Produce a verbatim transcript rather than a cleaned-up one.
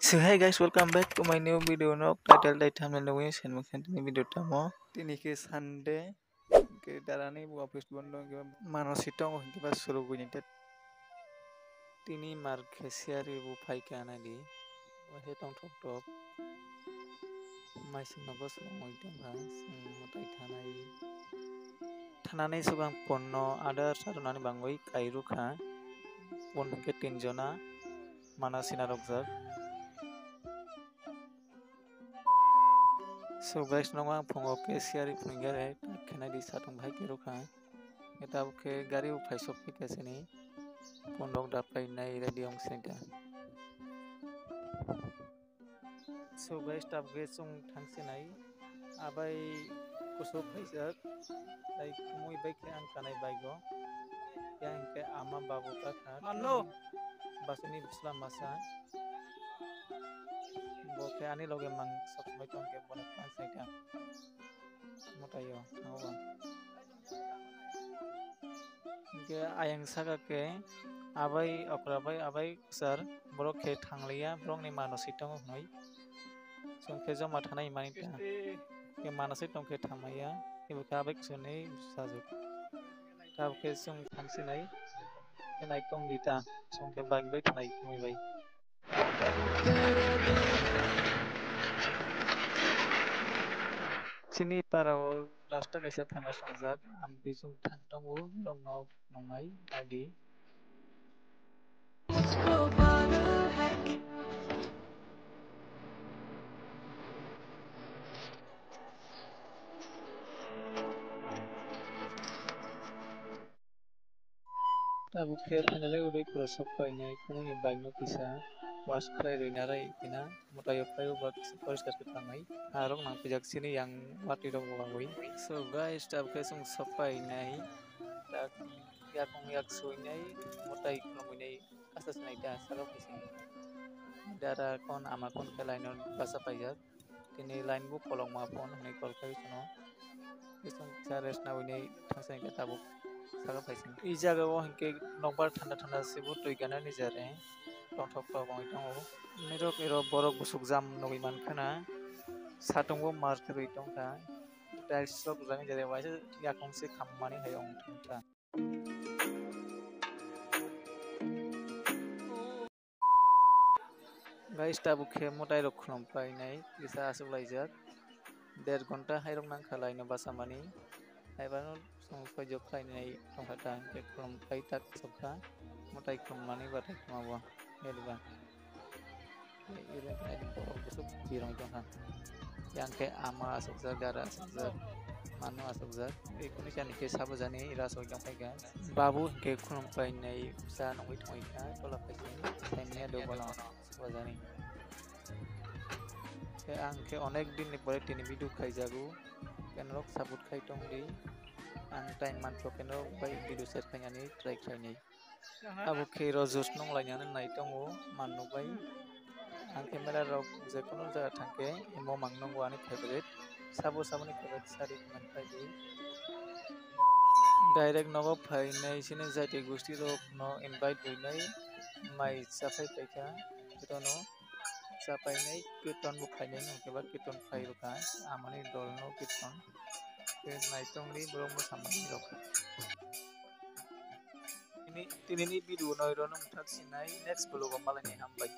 So hey guys, welcome back to my new video. No title dai thumbnail nugwi sen muksen tini video tamo. Tini ke Sunday, ke darani office bondo, ke mano sitong ke ba suru gwi ni tet. Tini mar khe siari bu phai ka nai di. Wahe tong thok thok. Mai sing no bos mui tong kha, sing mutai thanai. Thanani swkang phone no adar sarunani bangwi kairu kha. Phone hwnkhe tin jona mana sina rokjak. So guys, nokha ang phungo ke siari phunigare khenai di satung bhai kairu kha. Eta khe gari bo phai sok phi ka sini. Phone rok da phai nai ready ong sini ta. So guys, tab ge sung thang sinai. Abai kusuk phaijak. Tai kumui bai khe ang kanai bai go. Yang ke ama babu ka kha. Manno. Basuni bisla masa. Bo khe ani loge mang sok mai tong ke bono thang sai ta. Motayo, thango ba. Hingke ayang saka ke abai okra bai abai kwchar borok khe thangliya borokni mano swi tongo hwnwi. Chwng khe joma thanai mani ta. Khe mano swi tong khe thanglaiya. Khe bo khe abai kwchar ni sajwk. Tabuk khe chwng thang sinai. Khe nai tong di ta. Chwng khe bike bai thanai tongwi bai. Chini para o rasta kaisa thangna songjak, ang bising thang tongo, norok no nongnai agi. Tabuk khe finally Udaipur o sok painai, kumui ni bike no kisa wash khlai rwi narai kina, mwtai o phai o ba kisa poriskar khe tangnai. Narok nang pijak chini yang watwi rok bo wngwi. So guys, tabuk khe chwng sok painai, tak yakung yak suinai, mwtai khulumui nai kasa sinai ta salo kisa. Dara kon ama kon khe line o basa paijak. Tini line bo kolokma phone hwnwi call khai phano. Bising kisa rest nawi nai thangsa hwnkhe tabuk saka phaising. I jaga o hwnkhe nokbar thanda thanda se bo twi gana ni jare tongthok tok wngwi tongo. Nirok iro borok busuk jam nugwi mankha na satung bo mar khe rwi tongkha. Tiles rok jani jare waisa yakung se khammani hai wng thangkha. Guys, tabuk khe mwtai rok khulum painai kisa aswk laijak. Der ghonta hai rok nangkha line o basa mani. Hai bano chwng soi jok khlainai tongkha ta hwnkhe khulum pai tak chokha. Mwtai khulum mani bathai khuma bo. Nirba. Iri wngkha borok bwswk birong tongkha. Yang khe ama aswkjak, dara aswkjak, mano aswkjak. Tei kunu jani khe sabo jani ira aswk tongkha. Babu hwnkhe khulum painai bwsa nungwi thongwi kha, tola phaising saimanya do bono sabo jani. Khe ang khe onek din ni pore tini video khaijago. Khe norok support khai tongdi. Ang time manthok khe norok bai video share khainani try khlainai. Abo khe iro juice nung lainani nai tongo, man nukbai. Ang khe mela rok je kono jaga thang khe imo mang nungo ani favorite. Sabo saboni favorite sari man khlai di. Direct nogo phainai chini jaiti gosti rok no invite rwnai mai chapai paikha. Iro no chapainai kirtan bo khainai no khe ba kirtan khlai rwkha amoni dol no kirtan. Khe nai tongdi borok bwsa manwi rok. Tini, tinini video no iro no mwthak sinai, next vlog o malainai, hambai.